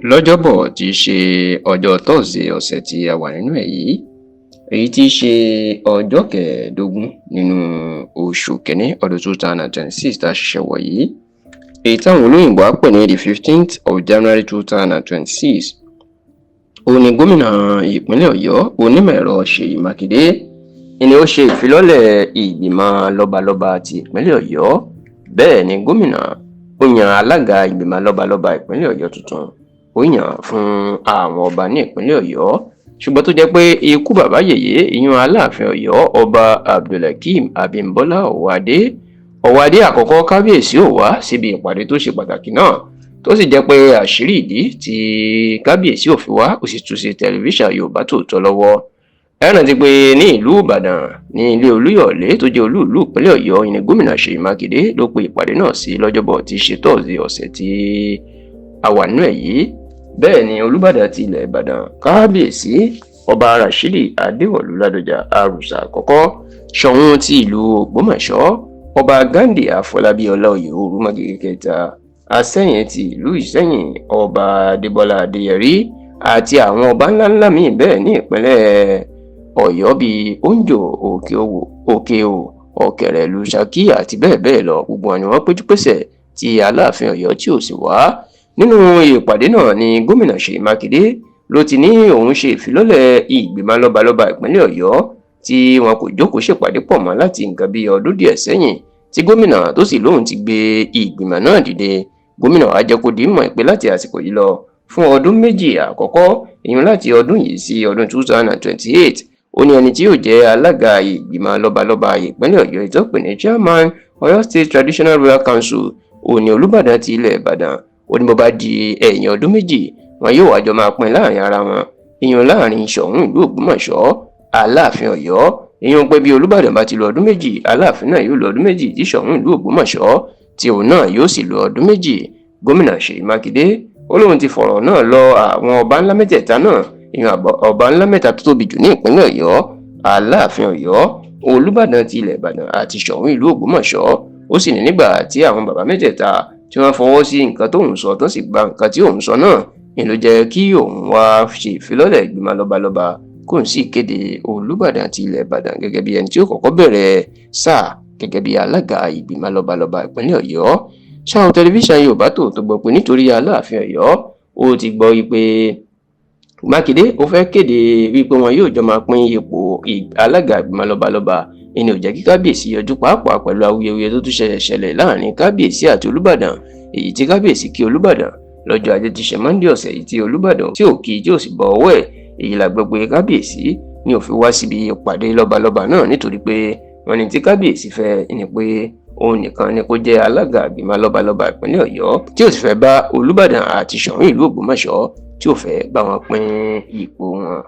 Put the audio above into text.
Lọ́jọ́bọ̀ tí í ṣe ọjọ́ tọ́sídẹ̀ẹ́ ọ̀sẹ̀ tí a wà nínú ẹ̀ yìí, èyí tí í ṣe ọjọ́ 15 nínú oṣù kínní ọdún 2026 tá a ṣẹ̀ṣẹ̀ wọ̀ yìí, èyí táwọn olóyìnbó á pè ní the 15th of January 2026, òun ni gómìnà ìpínlẹ̀ Ọ̀yọ́, onímọ̀-ẹ̀rọ Ṣèyí Mákindé, ni ó ṣe ìfilọ́lẹ̀ ìgbìmọ̀ lọ́balọ́ba ti ìpínlẹ̀ Ọ̀yọ́. Bẹ́ẹ̀ ni gómìnà ó yan alága ìgbìmọ̀ lọ́balọ́ba ìpínlẹ̀ Ọ̀yọ́ tuntun, ó yàn fún àwọn ọba ní ìpínlẹ̀ Ọ̀yọ́. Ṣùgbọ́n tó jẹ́ pé ikú bàbá yèyé, ìyún Aláàfin Ọ̀yọ́, Ọba Abdulhakeem Abímbọ́lá Ọwọ́adé, Ọwọ́adé àkọ́kọ́, kábíyèsí ò wá síbi ìpàdé tó ṣe pàtàkì náà, tó sì jẹ́ pé àṣírí ìdí tí kábíyèsí ò fi wá ó sì tú sí tẹlifíṣàn Yorùbá Tòótọ́ lọ́wọ́. Ẹ rántí pé ní ìlú Ìbàdàn, ní ilé Olúyọ̀lé tó jẹ́ olú ìlú ìpínlẹ̀ Ọ̀yọ́, ní gómìnà Ṣèyí Mákindé ló pe ìpàdé náà sí lọ́jọ́bọ̀ tí í ṣe tọ́sídẹ̀ẹ́ ọ̀sẹ̀ tí a wà nínú ẹ̀ yìí. Bẹ́ẹ̀ ni Olúbàdàn ti ilẹ̀ Ìbàdàn, Kábíyèsí Ọba Rashidi Adéwọ̀lú Ládọjà Àrùsà àkọ́kọ́, Ṣọ̀ún ti ìlú Ògbómọ̀ṣọ́, Ọba Ghandi Àfọlábí Ọláoyè Òrùmọ̀gègé kẹta, Asẹ́yìn ti ìlú Ìsẹ́yìn, Ọba Adébọlá Adéyẹrí, àti àwọn ọba ńláńlá míì bẹ́ẹ̀ ní ìpínlẹ̀ Ọ̀yọ́ bíi Oǹjò, Òkè-Òwò, Ọ̀kẹ̀rẹ̀ ìlú Ṣakí àti bẹ́ẹ̀ bẹ́ẹ̀ lọ. Gbogbo wọn ni wọ́n péjú pésẹ̀ tí Aláàfin Ọ̀yọ́ tí ò sì wá. Nínú ìpàdé náà ni gómìnà Ṣèyí Mákindé ló ti ní òun ṣe ìfilọ́lẹ̀ ìgbìmọ̀ lọ́balọ́ba ìpínlẹ̀ Ọ̀yọ́ tí wọn kò jókòó ṣèpàdé pọ̀ mọ́ láti nǹkan bíi ọdún díẹ̀ sẹ́yìn, tí gómìnà tó sì lóun ti gbé ìgbìmọ̀ náà dìde. Gómìnà wá jẹ́ kó di mọ̀ pé láti àsìkò yìí lọ, fún ọdún 2 àkọ́kọ́, ìyún láti ọdún yìí sí ọdún 2028, ó ní ẹni tí yóò jẹ́ alága ìgbìmọ̀ lọ́balọ́ba ìpínlẹ̀ Ọ̀yọ́, ìtọ́pẹ̀ ní chairman Ọ̀yọ́ State Traditional Ruler Council, ó ní Olúbàdàn ti ilẹ̀ Ìbàdàn. Ó ní bó bá di ẹ̀yìn ọdún 2, wọn yóò wá jọ máa pín láàrin ara wọn, ìyún láàrin Ṣọ̀ún ìlú Ògbómọ̀ṣọ́, Aláàfin Ọ̀yọ́, ìyún pé bí Olúbàdàn bá ti lo ọdún 2, Aláàfin náà yóò lo ọdún 2, tí Ṣọ̀ún ìlú Ògbómọ̀ṣọ́ tí òun náà yóò sì lo ọdún 2. Gómìnà Ṣèyí Mákindé ó lóun ti fọ̀rọ̀ náà lọ àwọn ọba ńlá mẹ́tẹ̀ẹ̀ta náà, ìyún ọba ńlá mẹ́ta tó tóbi jù ní ìpínlẹ̀ Ọ̀yọ́, Aláàfin Ọ̀yọ́, Olúbàdàn ti ilẹ̀ Ìbàdàn àti Ṣọ̀ún ìlú Ògbómọ̀ṣọ́. Ó sì ní nígbà tí àwọn bàbá mẹ́tẹ̀ẹ̀ta tí wọ́n fọwọ́ sí nǹkan tóun sọ, tó sì gba nǹkan tí òun sọ náà ni ló jẹ́ kí òun wá ṣe ìfilọ́lẹ̀ ìgbìmọ̀ lọ́balọ́ba, kóun sì kéde Olúbàdàn ti ilẹ̀ Ìbàdàn gẹ́gẹ́ bí ẹni tí ó kọ́kọ́ bẹ̀rẹ̀ sáà gẹ́gẹ́ bí alága ìgbìmọ̀ lọ́balọ́ba ìpínlẹ̀ Ọ̀yọ́. Ṣáà tẹlifíṣàn Yorùbá Tòótọ́ gbọ́ pé nítorí Aláàfin Ọ̀yọ́ ó ti gbọ́ wípé Mákindé ó fẹ́ kéde wípé wọn yóò jọ máa pín ipò alága ìgbìmọ̀ lọ́balọ́ba, ìní ò jẹ́ kí kábíyèsí yọjú, pàápàá pẹ̀lú awuyewuye tó tún ṣẹlẹ̀ ṣẹlẹ̀ láàrin kábíyèsí àti Olúbàdàn, èyí tí kábíyèsí kí Olúbàdàn lọ́jọ́ ajé tí ṣe Monday ọ̀sẹ̀ yìí, tí Olúbàdàn tí ò kí, tí ò sì bọ ọwọ́ ẹ̀. Èyí la gbọ́ pé kábíyèsí ní ò fi wá síbi ìpàdé lọ́balọ́ba náà, nítorí pé wọ́n ní tí kábíyèsí fẹ́ ni pé òun nìkan ni kó jẹ́ alága ìgbìmọ̀ lọ́balọ́ba ìpínlẹ̀ Ọ̀yọ́, tí ò sì fẹ́ bá Olúbàdàn àti Ṣọ̀ún ìlú Ògbómọ̀ṣọ́, tí ò fẹ́ bá wọn pín ipò wọn.